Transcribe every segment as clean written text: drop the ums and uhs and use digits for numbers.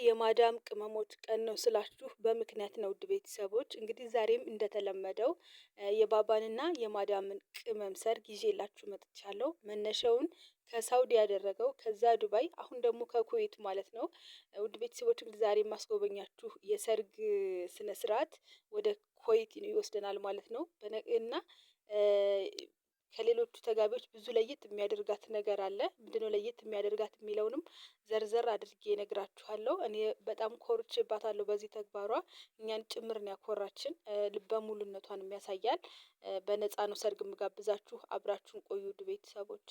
የማዳም ቅመሞች ቀን ነው ስላችሁ በምክንያት ነው። ውድ ቤተሰቦች እንግዲህ ዛሬም እንደተለመደው የባባንና የማዳምን ቅመም ሰርግ ይዤላችሁ መጥቻለሁ። መነሻውን ከሳውዲ ያደረገው ከዛ ዱባይ፣ አሁን ደግሞ ከኩዌት ማለት ነው። ውድ ቤተሰቦች እንግዲህ ዛሬ የማስጎበኛችሁ የሰርግ ስነ ስርዓት ወደ ኩዌት ይወስደናል ማለት ነው እና ከሌሎቹ ተጋቢዎች ብዙ ለየት የሚያደርጋት ነገር አለ። ምንድነው ለየት የሚያደርጋት የሚለውንም ዘርዘር አድርጌ እነግራችኋለሁ። እኔ በጣም ኮርቼባታለሁ በዚህ ተግባሯ፣ እኛን ጭምር ነው ያኮራችን። ልበ ሙሉነቷንም ያሳያል። በነፃ ነው ሰርግ የምጋብዛችሁ። አብራችሁን ቆዩ ውድ ቤተሰቦች።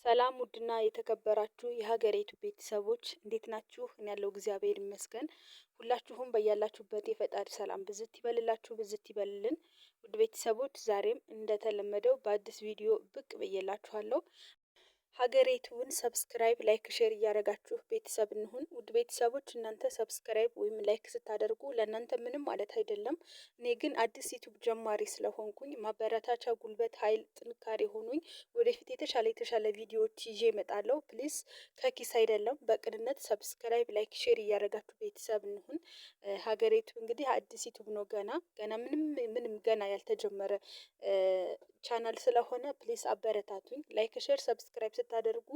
ሰላም ውድና የተከበራችሁ የሀገሬቱ ቤተሰቦች እንዴት ናችሁ? እኔ ያለው እግዚአብሔር ይመስገን። ሁላችሁም በያላችሁበት የፈጣሪ ሰላም ብዝት ይበልላችሁ፣ ብዝት ይበልልን። ውድ ቤተሰቦች ዛሬም እንደተለመደው በአዲስ ቪዲዮ ብቅ ብዬላችኋለሁ። ሀገሬቱን subscribe፣ like፣ share እያደረጋችሁ ቤተሰብ እንሁን። ውድ ቤተሰቦች እናንተ subscribe ወይም like ስታደርጉ ለእናንተ ምንም ማለት አይደለም። እኔ ግን አዲስ ዩቱብ ጀማሪ ስለሆንኩኝ ማበረታቻ፣ ጉልበት፣ ኃይል፣ ጥንካሬ ሆኑኝ። ወደፊት የተሻለ የተሻለ ቪዲዮዎች ይዤ እመጣለሁ። please ከኪስ አይደለም፣ በቅንነት subscribe፣ like፣ share እያደረጋችሁ ቤተሰብ እንሁን። ሀገሬቱ እንግዲህ አዲስ ዩቱብ ነው፣ ገና ገና ምንም ምንም ገና ያልተጀመረ ቻናል ስለሆነ please አበረታቱኝ። like share subscribe ስታደርጉ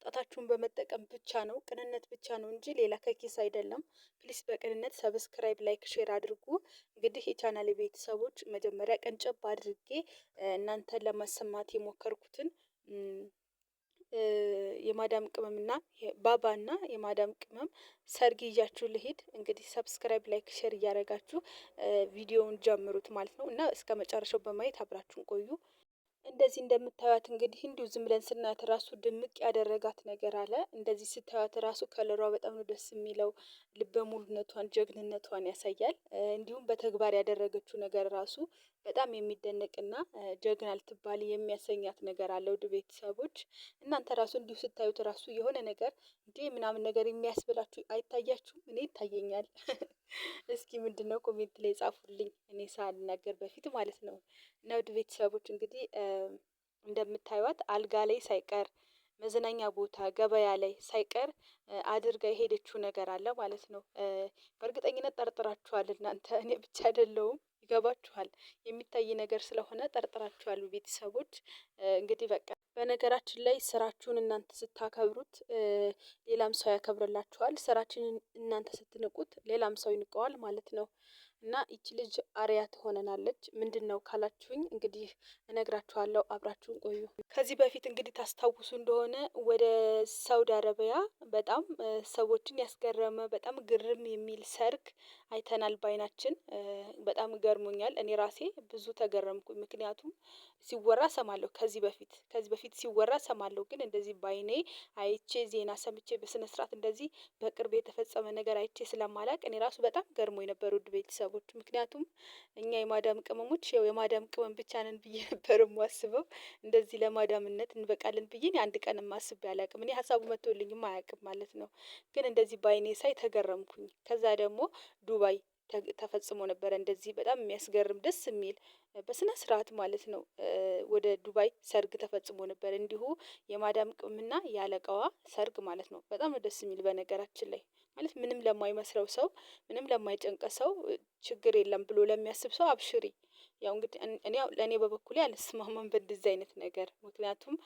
ጣታችሁን በመጠቀም ብቻ ነው፣ ቅንነት ብቻ ነው እንጂ ሌላ ከኪስ አይደለም። please በቅንነት subscribe፣ like፣ share አድርጉ። እንግዲህ የቻናል ቤተሰቦች መጀመሪያ ቀንጨብ አድርጌ እናንተን ለማሰማት የሞከርኩትን የማዳም ቅመምና ባባና የማዳም ቅመም ሰርግ ይዣችሁ ልሂድ። እንግዲህ subscribe፣ like፣ share እያደረጋችሁ ቪዲዮውን ጀምሩት ማለት ነው እና እስከ መጨረሻው በማየት አብራችሁን ቆዩ። እንደዚህ እንደምታዩት እንግዲህ እንዲሁ ዝም ብለን ስናያት ራሱ ድምቅ ያደረጋት ነገር አለ። እንደዚህ ስታዩት ራሱ ከለሯ በጣም ነው ደስ የሚለው። ልበ ሙሉነቷን፣ ጀግንነቷን ያሳያል። እንዲሁም በተግባር ያደረገችው ነገር ራሱ በጣም የሚደነቅና ጀግና ልትባል የሚያሰኛት ነገር አለ። ውድ ቤተሰቦች እናንተ ራሱ እንዲሁ ስታዩት ራሱ የሆነ ነገር እንዲህ ምናምን ነገር የሚያስብላችሁ አይታያችሁም? እኔ ይታየኛል። እስኪ ምንድን ነው comment ላይ ጻፉልኝ፣ እኔ ሳልናገር በፊት ማለት ነው። እና ውድ ቤተሰቦች እንግዲህ እንደምታዩት አልጋ ላይ ሳይቀር መዝናኛ ቦታ ገበያ ላይ ሳይቀር አድርጋ የሄደችው ነገር አለ ማለት ነው። በእርግጠኝነት ጠርጥራችኋል እናንተ፣ እኔ ብቻ አይደለሁም፣ ይገባችኋል። የሚታይ ነገር ስለሆነ ጠርጥራችኋል ቤተሰቦች። እንግዲህ በቃ በነገራችን ላይ ስራችሁን እናንተ ስታከብሩት ሌላም ሰው ያከብርላችኋል። ስራችንን እናንተ ስትንቁት ሌላም ሰው ይንቀዋል ማለት ነው። እና ይቺ ልጅ አርያ ትሆነናለች። ምንድን ነው ካላችሁኝ እንግዲህ እነግራችኋለሁ። አብራችሁን ቆዩ። ከዚህ በፊት እንግዲህ ታስታውሱ እንደሆነ ወደ ሳውዲ አረቢያ በጣም ሰዎችን ያስገረመ በጣም ግርም የሚል ሰርግ አይተናል ባይናችን። በጣም ገርሞኛል። እኔ ራሴ ብዙ ተገረምኩ። ምክንያቱም ሲወራ ሰማለሁ ከዚህ በፊት ከዚህ በፊት ሲወራ ሰማለሁ፣ ግን እንደዚህ ባይኔ አይቼ ዜና ሰምቼ በስነ ስርዓት እንደዚህ በቅርብ የተፈጸመ ነገር አይቼ ስለማላቅ እኔ ራሱ በጣም ገርሞ የነበሩ ውድ ቤተሰቦች። ምክንያቱም እኛ የማዳም ቅመሞች ያው የማዳም ቅመም ብቻ ነን ብዬ ነበር የማስበው። እንደዚህ ለማዳምነት እንበቃለን ብዬ እኔ አንድ ቀን አስቤ አላቅም። እኔ ሀሳቡ መጥቶልኝም አያውቅም ማለት ነው። ግን እንደዚህ ባይኔ ሳይ ተገረምኩኝ። ከዛ ደግሞ ዱባይ ተፈጽሞ ነበረ እንደዚህ በጣም የሚያስገርም ደስ የሚል በስነ ስርዓት ማለት ነው። ወደ ዱባይ ሰርግ ተፈጽሞ ነበር እንዲሁ የማዳም ቅመምና የአለቃዋ ሰርግ ማለት ነው። በጣም ነው ደስ የሚል በነገራችን ላይ ማለት ምንም ለማይመስለው ሰው ምንም ለማይጨንቀ ሰው ችግር የለም ብሎ ለሚያስብ ሰው አብሽሪ። ያው እንግዲህ እኔ ለእኔ በበኩሌ አልስማማም በእንደዚህ አይነት ነገር፣ ምክንያቱም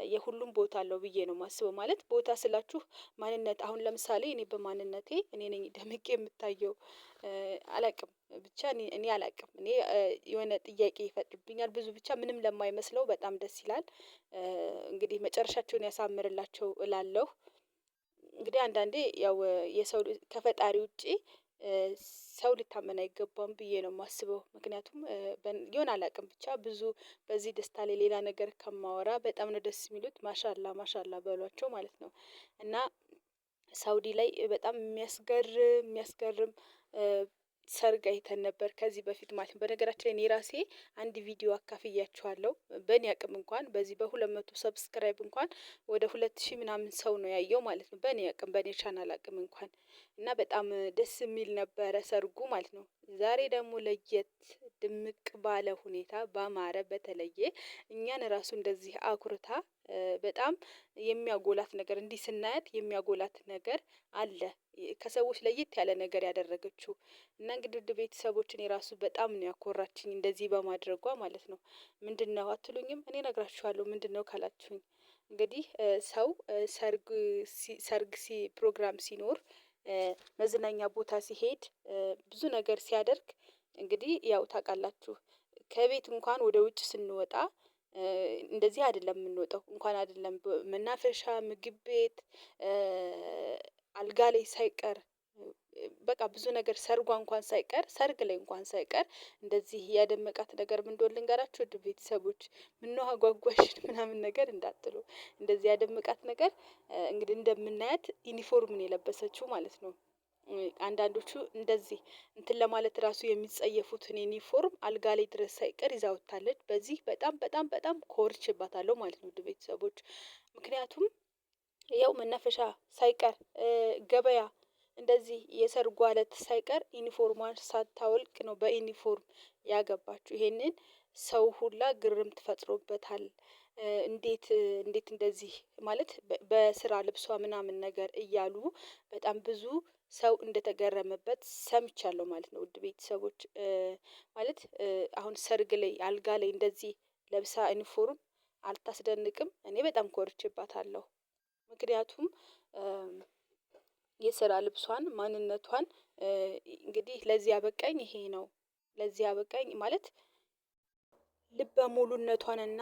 የሁሉም ቦታ አለው ብዬ ነው የማስበው። ማለት ቦታ ስላችሁ ማንነት፣ አሁን ለምሳሌ እኔ በማንነቴ እኔ ነኝ ደምቄ የምታየው፣ አላቅም ብቻ እኔ አላቅም። እኔ የሆነ ጥያቄ ይፈጥርብኛል ብዙ ብቻ ምንም ለማይመስለው በጣም ደስ ይላል። እንግዲህ መጨረሻቸውን ያሳምርላቸው እላለሁ። እንግዲህ አንዳንዴ ያው የሰው ከፈጣሪ ውጪ ሰው ሊታመን አይገባም ብዬ ነው የማስበው። ምክንያቱም የሆነ አላቅም ብቻ ብዙ በዚህ ደስታ ላይ ሌላ ነገር ከማወራ በጣም ነው ደስ የሚሉት። ማሻላ ማሻላ በሏቸው ማለት ነው። እና ሳውዲ ላይ በጣም የሚያስገርም የሚያስገርም ሰርግ አይተን ነበር ከዚህ በፊት ማለት ነው። በነገራችን ላይ እኔ ራሴ አንድ ቪዲዮ አካፍያችኋለሁ። በእኔ አቅም እንኳን በዚህ በ200 subscribe እንኳን ወደ 2000 ምናምን ሰው ነው ያየው ማለት ነው። በእኔ አቅም በእኔ ቻናል አቅም እንኳን እና በጣም ደስ የሚል ነበረ ሰርጉ ማለት ነው። ዛሬ ደግሞ ለየት ድምቅ ባለ ሁኔታ ባማረ በተለየ እኛን ራሱ እንደዚህ አኩርታ በጣም የሚያጎላት ነገር እንዲህ ስናያት የሚያጎላት ነገር አለ። ከሰዎች ለየት ያለ ነገር ያደረገችው እና እንግዲህ ውድ ቤተሰቦች እኔ ራሱ በጣም ነው ያኮራችኝ እንደዚህ በማድረጓ ማለት ነው። ምንድነው አትሉኝም? እኔ እነግራችኋለሁ ምንድነው ካላችሁኝ። እንግዲህ ሰው ሰርግ ሰርግ ፕሮግራም ሲኖር መዝናኛ ቦታ ሲሄድ ብዙ ነገር ሲያደርግ እንግዲህ ያው ታውቃላችሁ ከቤት እንኳን ወደ ውጭ ስንወጣ እንደዚህ አይደለም የምንወጣው እንኳን አይደለም መናፈሻ ምግብ ቤት አልጋ ላይ ሳይቀር በቃ ብዙ ነገር ሰርጓ እንኳን ሳይቀር ሰርግ ላይ እንኳን ሳይቀር እንደዚህ ያደመቃት ነገር ምን እንደሆነ ልንገራችሁ። ውድ ቤተሰቦች ምነው አጓጓሽን ምናምን ነገር እንዳትሉ፣ እንደዚህ ያደመቃት ነገር እንግዲህ እንደምናያት ዩኒፎርም ነው የለበሰችው ማለት ነው። አንዳንዶቹ እንደዚህ እንትን ለማለት ራሱ የሚጸየፉትን ዩኒፎርም አልጋ ላይ ድረስ ሳይቀር ይዛ ወጥታለች። በዚህ በጣም በጣም በጣም ኮርቼባታለሁ ማለት ነው ውድ ቤተሰቦች። ምክንያቱም ያው መናፈሻ ሳይቀር ገበያ እንደዚህ የሰርጓ እለት ሳይቀር ዩኒፎርሟን ሳታወልቅ ነው በዩኒፎርም ያገባችው። ይሄንን ሰው ሁላ ግርምት ፈጥሮበታል። እንዴት እንዴት እንደዚህ ማለት በስራ ልብሷ ምናምን ነገር እያሉ በጣም ብዙ ሰው እንደተገረመበት ሰምቻለሁ ማለት ነው። ውድ ቤተሰቦች ማለት አሁን ሰርግ ላይ አልጋ ላይ እንደዚህ ለብሳ ዩኒፎርም አልታስደንቅም? እኔ በጣም ኮርቼባታለሁ። ምክንያቱም የስራ ልብሷን ማንነቷን እንግዲህ ለዚህ ያበቃኝ ይሄ ነው። ለዚህ ያበቃኝ ማለት ልበ ሙሉነቷንና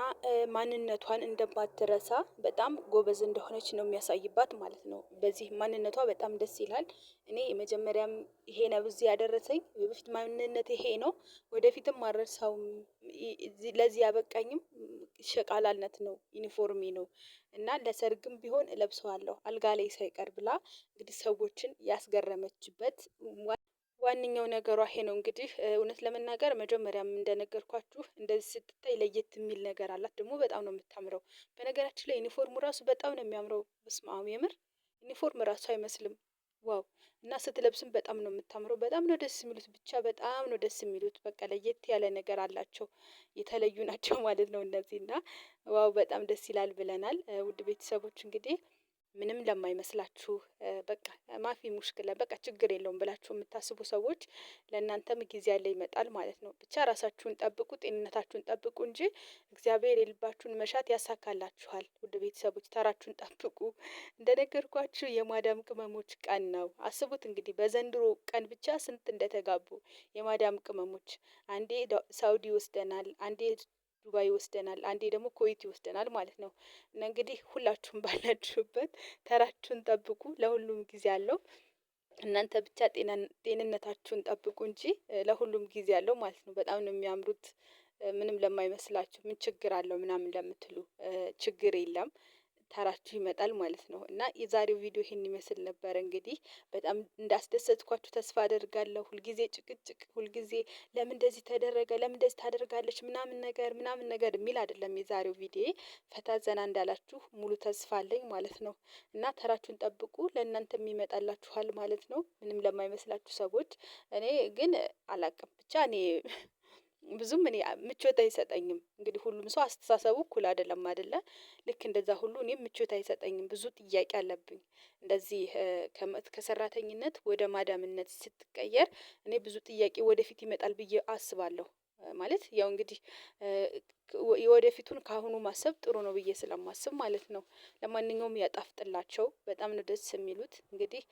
ማንነቷን እንደማትረሳ በጣም ጎበዝ እንደሆነች ነው የሚያሳይባት ማለት ነው። በዚህ ማንነቷ በጣም ደስ ይላል። እኔ የመጀመሪያም ይሄ ነው እዚህ ያደረሰኝ የበፊት ማንነቴ ይሄ ነው። ወደፊትም አልረሳውም። ለዚህ ያበቃኝም ሸቃላነት ነው ዩኒፎርሜ ነው። እና ለሰርግም ቢሆን እለብሰዋለሁ አልጋ ላይ ሳይቀር ብላ እንግዲህ ሰዎችን ያስገረመችበት ዋነኛው ነገሯ ይሄ ነው። እንግዲህ እውነት ለመናገር መጀመሪያም እንደነገርኳችሁ እንደዚህ ስትታይ ለየት የሚል ነገር አላት። ደግሞ በጣም ነው የምታምረው። በነገራችን ላይ ዩኒፎርሙ ራሱ በጣም ነው የሚያምረው። በስመ አብ የምር ዩኒፎርም ራሱ አይመስልም። wow! እና ስትለብስም በጣም ነው የምታምረው። በጣም ነው ደስ የሚሉት። ብቻ በጣም ነው ደስ የሚሉት። በቃ ለየት ያለ ነገር አላቸው። የተለዩ ናቸው ማለት ነው እነዚህ እና wow በጣም ደስ ይላል ብለናል። ውድ ቤተሰቦች እንግዲህ ምንም ለማይመስላችሁ በቃ مافي مشكلة በቃ ችግር የለውም ብላችሁ የምታስቡ ሰዎች ለእናንተም ጊዜ ያለ ይመጣል ማለት ነው። ብቻ ራሳችሁን ጠብቁ፣ ጤንነታችሁን ጠብቁ እንጂ እግዚአብሔር የልባችሁን መሻት ያሳካላችኋል። ውድ ቤተሰቦች ተራችሁን ጠብቁ። እንደነገርኳችሁ የማዳም ቅመሞች ቀን ነው። አስቡት እንግዲህ በዘንድሮ ቀን ብቻ ስንት እንደተጋቡ የማዳም ቅመሞች። አንዴ ሳውዲ ይወስደናል፣ አንዴ ዱባይ ይወስደናል፣ አንዴ ደግሞ ኩዌት ይወስደናል ማለት ነው። እና እንግዲህ ሁላችሁም ባላችሁበት ተራችሁን ጠብቁ። ለሁሉም ጊዜ አለው። እናንተ ብቻ ጤንነታችሁን ጠብቁ እንጂ ለሁሉም ጊዜ አለው ማለት ነው። በጣም ነው የሚያምሩት። ምንም ለማይመስላችሁ ምን ችግር አለው ምናምን ለምትሉ ችግር የለም። ተራችሁ ይመጣል ማለት ነው። እና የዛሬው ቪዲዮ ይሄን ይመስል ነበር። እንግዲህ በጣም እንዳስደሰትኳችሁ ተስፋ አደርጋለሁ። ሁልጊዜ ጭቅጭቅ፣ ሁልጊዜ ለምን እንደዚህ ተደረገ፣ ለምን እንደዚህ ታደርጋለች ምናምን ነገር ምናምን ነገር የሚል አይደለም የዛሬው ቪዲዮ። ፈታ ዘና እንዳላችሁ ሙሉ ተስፋ አለኝ ማለት ነው። እና ተራችሁን ጠብቁ፣ ለእናንተም ይመጣላችኋል ማለት ነው። ምንም ለማይመስላችሁ ሰዎች እኔ ግን አላቅም ብቻ እኔ ብዙም እኔ ምቾት አይሰጠኝም። እንግዲህ ሁሉም ሰው አስተሳሰቡ እኩል አይደለም አይደለ? ልክ እንደዛ ሁሉ እኔም ምቾት አይሰጠኝም። ብዙ ጥያቄ አለብኝ። እንደዚህ ከሰራተኝነት ወደ ማዳምነት ስትቀየር እኔ ብዙ ጥያቄ ወደፊት ይመጣል ብዬ አስባለሁ። ማለት ያው እንግዲህ የወደፊቱን ካሁኑ ማሰብ ጥሩ ነው ብዬ ስለማስብ ማለት ነው። ለማንኛውም ያጣፍጥላቸው በጣም ነው ደስ የሚሉት። እንግዲህ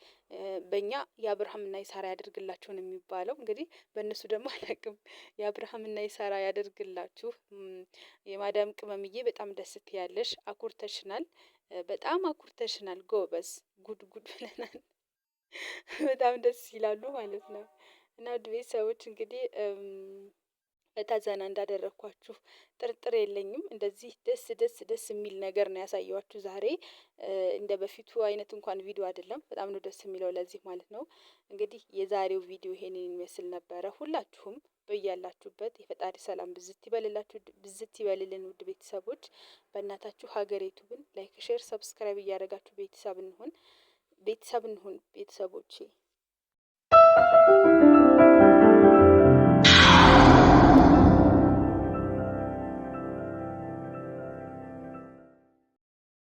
በእኛ የአብርሃምና የሳራ ያደርግላቸው ነው የሚባለው። እንግዲህ በእነሱ ደግሞ አላውቅም። የአብርሃምና የሳራ ያደርግላችሁ። የማዳም ቅመምዬ በጣም ደስ ትያለሽ። አኩርተሽናል፣ በጣም አኩርተሽናል። ጎበዝ፣ ጉድ ጉድ ብለናል። በጣም ደስ ይላሉ ማለት ነው። እና ውድ ቤተሰቦች እንግዲህ ፈታ ዘና እንዳደረግኳችሁ ጥርጥር የለኝም። እንደዚህ ደስ ደስ ደስ የሚል ነገር ነው ያሳየኋችሁ ዛሬ። እንደ በፊቱ አይነት እንኳን ቪዲዮ አይደለም። በጣም ነው ደስ የሚለው ለዚህ ማለት ነው። እንግዲህ የዛሬው ቪዲዮ ይሄንን ይመስል ነበረ። ሁላችሁም በያላችሁበት የፈጣሪ ሰላም ብዝት ይበልላችሁ፣ ብዝት ይበልልን። ውድ ቤተሰቦች በእናታችሁ ሀገሬ ቱብን like፣ share፣ subscribe እያደረጋችሁ ቤተሰብ እንሁን፣ ቤተሰብ እንሁን ቤተሰቦቼ።